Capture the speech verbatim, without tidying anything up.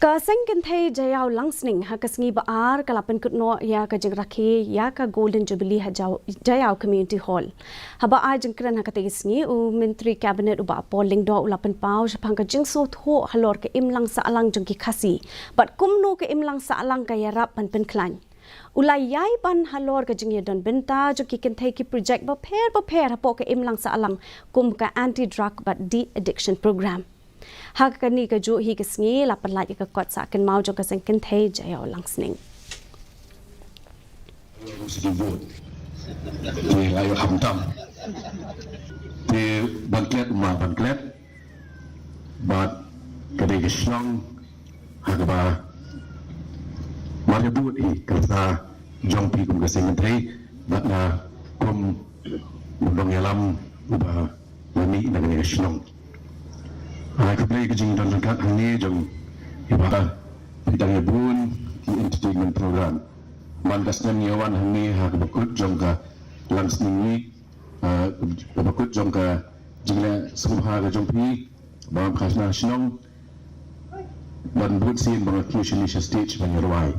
Ka Seng Kynthei Jaïaw Langsning ha ka sngi ba ar ka la pynkut noh ïa ka jingrakhe ïa ka Golden Jubilee ha Jaïaw Community Hall. Haba ai jingkren ha katei ka sngi, u Myntri Cabinet u Bah Paul Lyngdoh u la pynpaw shaphang ka jingsngewthuh halor ka imlang sahlang jong ki Khasi bad kumno ka imlang sahlang ka ïarap ban pynkhlaiñ. U la ïai ban halor ka jingïadon bynta jong ki kynthei ki projek bapher bapher hapoh ka imlang sahlang kum ka Anti Drug bad De-Addiction Program. Ha kane kajuh hi ka sngi la pynlait ïa ka kot sah kynmaw jong ka Seng Kynthei Jaïaw Langsning. Te la ïoh khamtam. Te ban klet ma ban klet. Bad ka dei ka shnong ha kaba mar ka bud hi ka sa jong phi kum ka Seng Kynthei bad nga kum u nongïalam uba la mih na kane ka shnong. Ai khublei ka jingdon ryngkat hangne jong i ba phi dang ïa bun ki entertainment program. Man ka snem ïa wan hangne ha kaba kut jong ka Langsning Week, ah, kaba kut jong ka jingleh sngewbha ka jong phi ba ngam khashna shnong. Ban bud sien ba nga kiew shane sha stage ban ïa rwai.